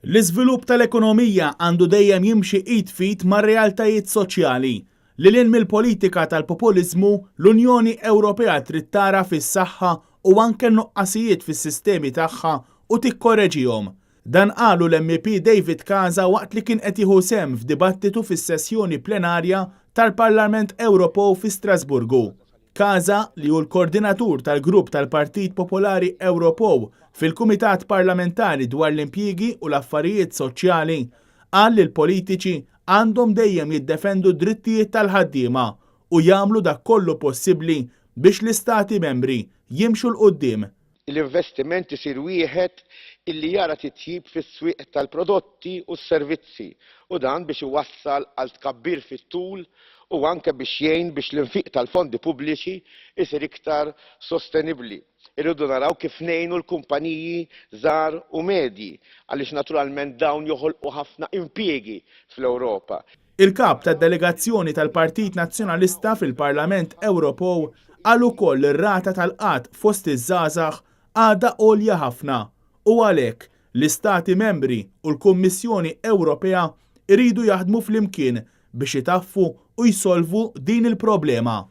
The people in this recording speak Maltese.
L-iżvilupp tal-ekonomija għandu dejjem jimxi id f'id mar-realtajiet soċjali. Lil hinn mill-politika tal-populiżmu, l-Unjoni Ewropea trid tagħraf is-saħħa u anke n-nuqqasijiet fis-sistemi tagħha u tikkoreġihom. Dan qalu l-MEP David Casa waqt li kien qed jieħu sehem f'dibattitu fis-sessjoni plenarja tal-Parlament Ewropew fi Strasburgu. Casa, li hu l-kordinatur tal-Grupp tal-Partit Popolari Ewropew fil-Kumitat Parlamentari dwar l-Impjiegi u l-Affarijiet Soċjali, qal li l-politiċi għandhom dejjem jiddefendu d-drittijiet tal-ħaddiema u jagħmlu dak kollu possibbli biex l-istati membri jimxu 'l quddiem. L-investiment isir wieħed illi jara titjib fis-swieq tal-prodotti u s-servizzi u dan biex iwassal għal tkabbir fit-tul u anke biex jgħin biex l-infiq tal-fondi pubbliċi jsir iktar sostenibbli. Irridu naraw kif ngħinu l-kumpaniji żgħar u medji għaliex naturalment dawn joħolqu ħafna impjiegi fl-Ewropa. Il-Kap tad-Delegazzjoni tal-Partit Nazzjonalista fil-Parlament Ewropew qal ukoll li r-rata tal-qgħad fost iż-żgħażagħ għadha għolja ħafna u għalhekk l-Istati Membri u l-Kummissjoni Ewropea jridu jaħdmu flimkien biex itaffu u jsolvu din il-problema.